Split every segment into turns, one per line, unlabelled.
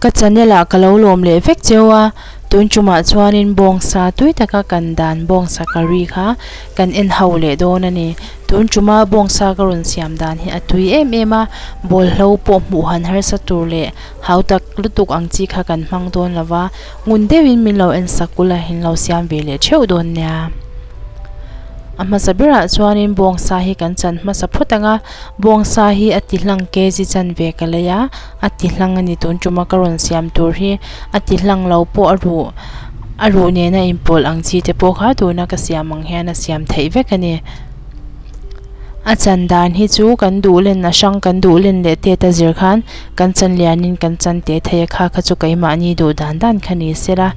Ka channel ah ka lo lawm leh vek cheu a, tun tumah chuanin bawngsa tui taka kan dan bawngsa curry kha kan en ho leh dawn a ni. Tun tuma bawngsa ka rawn siam dan hi a tui em em a, bawlhlo pawh hmuh han harsa tur leh hau tak lutuk ang chi kha kan hmang dawn lo va, ngun deuhin min lo en sak ula in lo siam ve leh theuh dawn nia. A hmasa berah chuanin bawngsa hi kan chan hmasa phawt ang a, bawngsa hi a ti hlang kg chanve ka lei a, a ti hlang a ni tun tuma ka rawn siam tur hi a ti hlang lo pawh a ruh a ruh nena inpawlh ang chi te pawh kha tuna ka siam ang hian a siam theih vek a ni. A chan dan hi chu kan duh len a hrang kan duh len leh tet a zir khan kan chan lianin kan chan teh thei a kha kha chu keimahni duh dan dan kha ni sela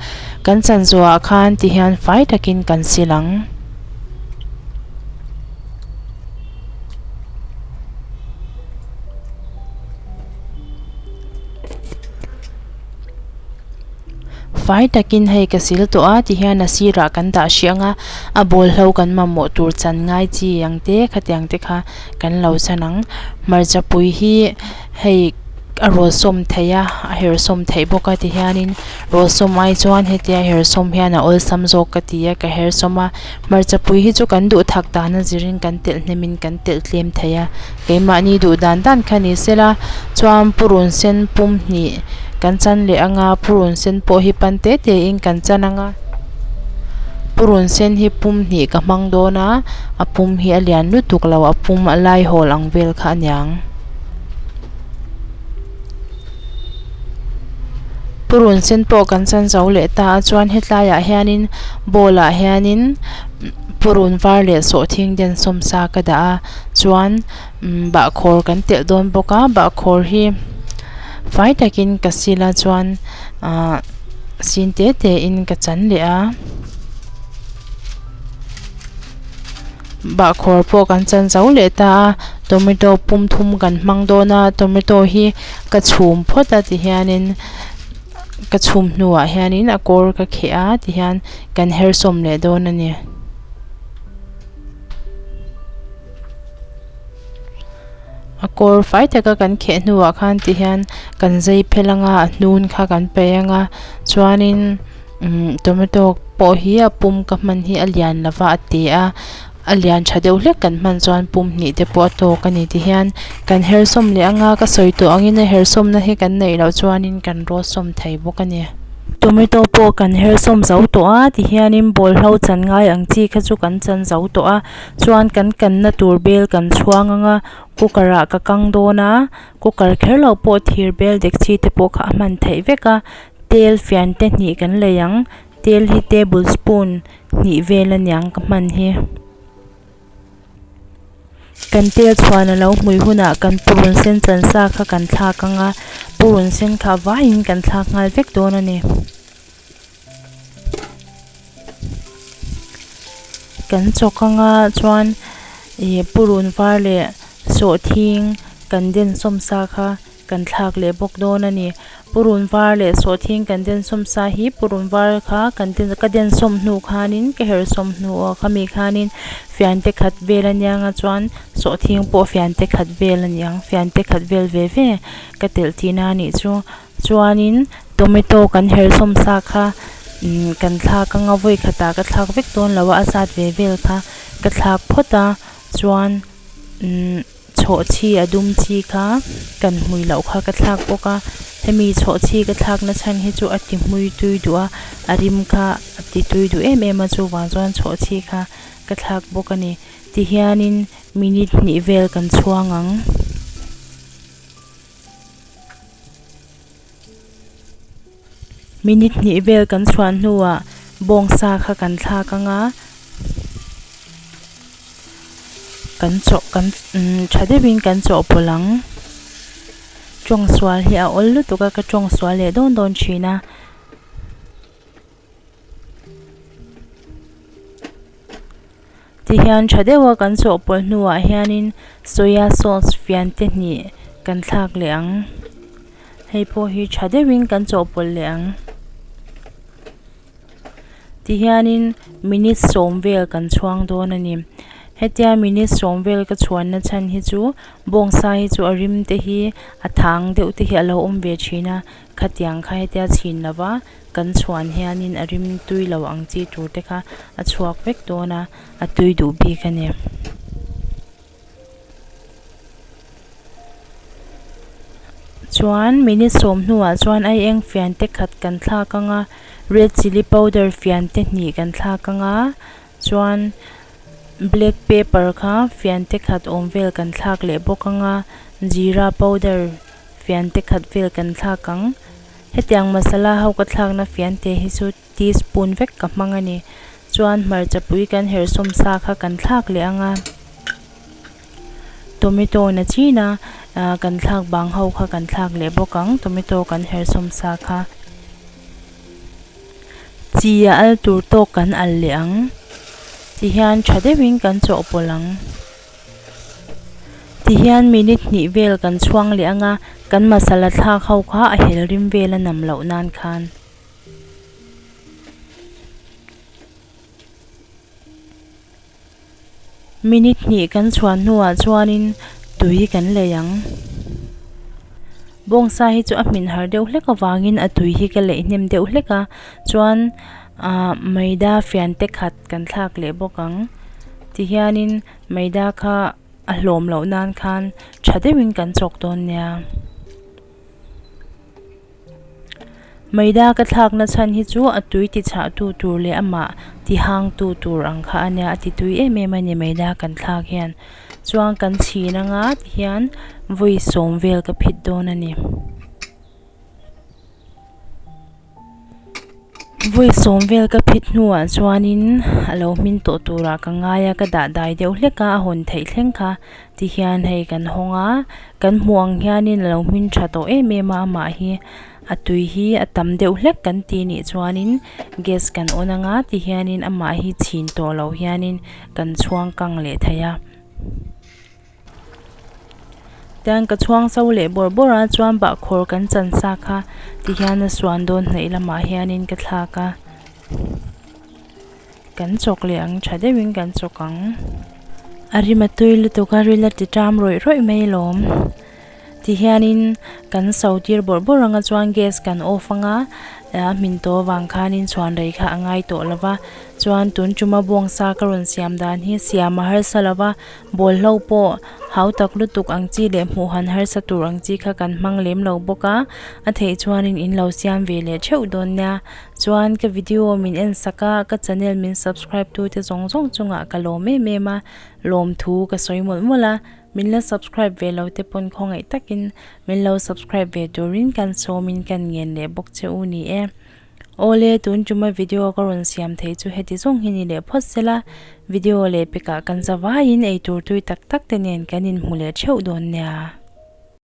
kan chan zawhah khan ti hian fai takin kan sil ang. Fai takin hei ka sil tawh a ti hian a sirah kan dah hrih ang a a bawlhlo kan mamawh tur chan ngai chi ang te khatiang te kha kan lo chan ang hmarcha pui hi hei a rawl sawm theih a a her sawm theih bawk a ti hianin rawl sawm ai chuan hetia her sawm hian a awlsam zawk ka ti a ka her sawm a hmarcha pui hi chu kan duh thak dan a zirin kan telh hnem in kan telh tlem thei a. Keimahni duh dan dan kha ni sela chuan purun sen pum hnih kan chan leh anga purun sen pawh hi pan te te in kan chan anga purun sen hi pum hnih ka hmang dawn a a pum hi a lian lutuk lo a pum a lai hawl ang vel kha a niang. Purun sen pawh kan chan zo leh ta a chuan hetlai ah hianin bowl ah hianin purun var leh sawhthing den sawmsa ka dah a. Chuan bahkhawr kan telh dawn bawk a bahkhawr hi fai takin ka sil a chuan ahh sin te te in ka chan leh a bahkhawr pawh kan chan zo leh ta a tomato pum thum kan hmang dawn a tomato hi ka chhum phawt a ti hianin ka chhum hnuah hianin a kawr ka kheh a ti hian kan her sawm leh dawn a ni. A kawr fai taka kan kheh hnuah khan ti hian kan zai phel anga a hnun kha kan paih anga chuanin umm tomato pawh hi a pum ka hman hi a lian lova a te a a lian tha deuh hlek kan hman chuan pum hnih te pawh a tawk a ni ti hian kan her sawm leh anga ka sawi tawh angin a her sawmna hi kan neih loh chuanin kan rawt sawm thei bawk a ni. Tomato pawh kan her sawm zo tawh a tihianin bawlhlo chan ngai ang chi kha chu kan chan zo tawh a chuan kan kanna tur bel kan chhuang ang a cooker ah ka kang dawn a cooker kher lo pawh thir bel dek chi te pawh kha a hman theih vek a tel fian te hnih kan lei ang tel hi table spoon hnih vel aniang ka hman hi. Kan tel chhuan a lo hmui hunah kan purun sen chan sa kha kan thlak ang a purun sen kha vaiin kan thlak nghal vek dawn a ni. Kan chawk ang a chuan ih purun var leh sawhthing kan den sawm sa kha kan thlak leh bawk dawn a ni. Purun var leh sawhthing kan den sawm sa hi purun var kha kan den ka den sawm hnu khanin ka herh sawm hnu ah khami khanin fian te khat vel a nia nga chuan sawhthing pawh fian te khat vel a ni ang fian te khat vel ve ve ka telh tihna a nih chu chuanin tomato kan herh sawm sa kha imm kan thlak anga vawi khatah ka thlak vek dawn lo a a zat ve vel kha ka thlak phawt a chuan imm. Chhawhchhi a dum chi kha kan hmui loh kha ka thlak bawk a hemi chhawhchhi ka thlak na chhan hi chu a ti hmui tui duh a a rim kha a ti tui duh em em a chuvang chuan chhawhchhi kha ka thlak bawk a ni tihianin minute hnih vel kan chhuang ang. Minute hnih vel kan chhuah hnuah bawngsa kha kan thlak ang a kan chawh kan umm tha deuhin kan chawhpawlh ang tawng sual hi a awl lutuk a ka tawng sual leh dawn dawn thin a. Tihian tha deuha kan chawhpawlh hnuah hianin soya sauce fian te hnih kan thlak leh ang hei pawh hi tha deuhin kan chawhpawlh leh ang tihianin minute sawm vel kan chhuang dawn a ni. Hetia minute sawm vel ka chhuanna chhan hi chu bawngsa hi chu a rim te hi a thang deuh te hi a lo awm ve thin a khatiang kha hetia chhin lova kan chhuan hianin a rim tui lo ang chi tur te kha a chhuak vek dawn a a tui duh bik a ni. Chuan minute sawm hnuah chuan aieng fian te khat kan thlak ang a red chilli powder fian te hnih kan thlak ang a chuan black pepper kha fian te khat awm vel kan thlak leh bawk ang a jeera powder fian te khat vel kan thlak ang hetiang masala ho ka thlakna fian te hi chu teaspoon vek ka hmang a ni chuan hmarcha pui kan herhsawm sa kha kan thlak leh ang a tomato na chin a ah kan thlak bang ho kha kan thlak leh bawk ang tomato kan herhsawm sa kha chi a al tur tawk kan al leh ang tihian tha deuhin kan chawhpawlh ang. Tihian minute hnih vel kan chhuang leh ang a kan masala thlak ho kha a hel rim vel a nam loh nan khan. Minute hnih kan chhuan hnuah chuanin tui kan lei ang. Bawngsa hi chu a hmin har deuh hlek avangin a tui hi ka leih hnem deuh hlek a chuan ah maida fian te khat kan thlak leh bawk ang tihianin maida kha a hlawm loh nan khan tha deuhin kan chawk dawn nia. Maida ka thlakna chhan hi chu a tui ti chhah tu tur leh amah ti hang tu tur ang kha a nia a ti tui em em a ni maida kan thlak hian chuan kan chhin anga tihian vawi sawm vel ka phit dawn a ni. Vawi sawm vel ka phit hnuah chuanin a lo hmin tawh turah ka ngai a ka dah dai deuh hlek a a hawn theih thleng kha tihian hei kan hawng a kan hmuh ang hianin a lo hmin tha tawh em em a amah hi a tui hi a tam deuh hlek kan ti nih chuanin gas kan on anga tihianin amah hi chhin tawh loh hianin kan chhuang kang leh thei a. Tian ka chhuang so leh bawrh bawrh a chuan bahkhawr kan chan sa kha tihian a suan dawn hnaih lamah hianin ka thlak a kan chawk leh ang tha deuhin kan chawk ang a rim a tui lutuk a ril a ti ṭam rawih rawih mai alawm tihianin kan so tir bawrh bawrh ang a chuan gas kan off ang a a hmin tawh avang khanin chhuan rei kha a ngai tawh lo va chuan tun tuma bawngsa ka rawn siam dan hi siam a harsa lo va. Bawlhlo pawh hau tak lutuk ang chi leh hmuh han harsa tur ang chi kha kan hmang lem lo bawk a, a theih chuanin in lo siam ve leh theuh dawn nia. Chuan ka video min en sak a, ka channel min subscribe tu te zawng zawng chungah ka lawm em em a, lawmthu ka sawi mawlh mawlh a, min la subscribe ve lo te pawn khawngaih takin min lo subscribe ve turin kan sawmin kan ngen leh bawk che u ni e. Awle, tun tuma video ka rawn siam theih chu heti zawng hi ni leh phawt sela, video leh pekah kan zavaiin eitur tui tak tak te nen kan inhmu leh theuh dawn nia.